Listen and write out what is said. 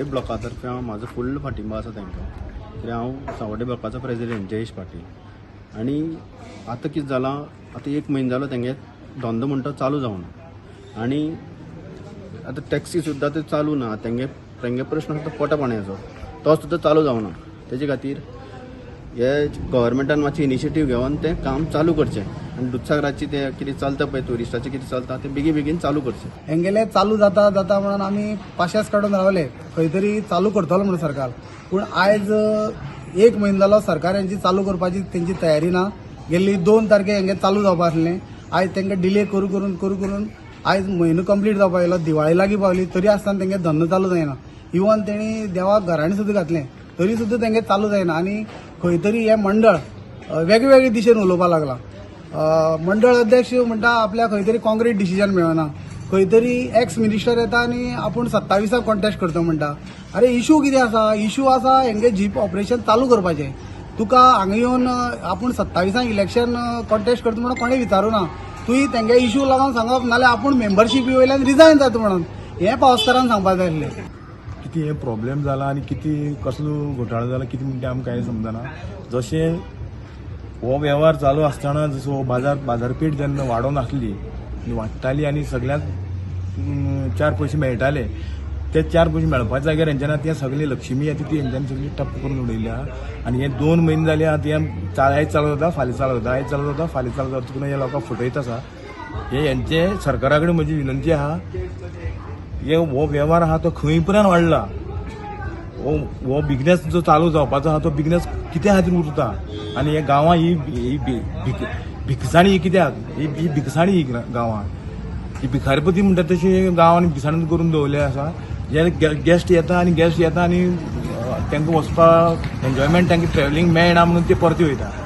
सांवड्डे ब्लॉका तर्फे हांव म्हाजो फुल्ल फाटिंबो आसा तांकां, कित्याक हांव सांवड्डे ब्लॉकाचो प्रेजिडेंट जयेश पाटील. आनी आतां कितें जालां, आतां एक म्हयनो जालो तेंगे धंदो म्हणटा चालू जावना आनी आतां टॅक्सी सुद्दां ते चालू ना. तेंगे प्रश्न आसा तो पोटा पाणयाचो, तो सुद्दां चालू जावना. तेजे खातीर हे गव्हर्मेंटान मातशी इनिशिएटीव घेवन तें काम चालू करचें आनी दुदसागराची तें कितें चलता पळय, ट्युरिस्टाचें कितें चलता तें बेगीन बेगीन चालू करचें. हेंगेले चालू जाता जाता म्हणून आमी पाशेंस काडून रावले, खंय तरी चालू करतलो म्हणून सरकार. पूण आयज एक म्हयनो जालो, सरकार हेंची चालू करपाची तेंची तयारी ना. गेल्ली 2 तारखे हेंगे चालू जावपा आसलें, आयज तेंकां डिले करू करून करू करून आयज म्हयनो कंप्लीट जावपा येयलो, दिवाळी लागीं पावली, तरी आसतना तेंगे धंदो चालू जायना. इवन तेणी देवाक घराणें सुद्दां घातलें, तरी सुद्दां तेंगे चालू जायना. आनी खंय तरी हें मंडळ वेगळे वेगळे दिशेन उलोवपाक लागलां. मंडळ अध्यक्ष म्हणटा आपल्याक खंय तरी कॉन्क्रीट डिसिजन मेळना. खंय तरी एक्स मिनिस्टर येता आनी आपूण 27 कॉन्टेस्ट करता म्हणटा. अरे, इशू कितें आसा? इशू आसा हेंगे जीप ऑपरेशन चालू करपाचें. तुका हांगा येवन आपूण 27 इलेक्शन कॉन्टेस्ट करता म्हणून कोणें विचारूं ना. तुवें तेंगे इशू लागून सांगप, नाल्यार आपूण मेंबरशिपी वयल्यान रिजायन जाता म्हणून हें पावसकारान सांगपाक जाय आसलें. कितें हे प्रॉब्लेम जाला आनी कितें कसलो घोटाळो जाला कितें म्हणटा आमकां कांय समजना. जशें हो वेव्हार चालू आसतना, जसो हो बाजारपेठ जेन्ना वाडोवन आसली आनी वाडटाली आनी सगळ्यांक चार पयशे मेळटाले, ते चार पयशे मेळपाच्या जाग्यार हेंच्यानी आतां हें सगळें लक्ष्मी येता ती हेंच्यानी सगळी ठप्प करून उडयल्या. आनी हे 2 म्हयने जाले, आतां हें आयज चालू जाता, फाल्यां चालू जाता, आयज चालू जाता, फाल्यां चालू जाता करून हे लोकांक फटयत आसा. हे हेंचे सरकारा कडेन म्हजी विनंती आहा, हे हो वेव्हार आहा तो खंय पर्यंत वाडला? हो हो बिजनेस जो चालू जावपाचो आहा तो बिजनेस कित्या खातीर उरता? आनी हे गांवां ही ही भिकसाणी ही कित्याक? ही ही भिकसाणी ही गांवां ही भिखारपती म्हणटा तशी गांवांनी भिकसाणी करून दवरले आसा. जे गेस्ट येता आनी गेस्ट येता आनी तांकां वचपाक एन्जॉयमेंट, तांकां ट्रेवलिंग मेळना म्हणून ते परते वयता.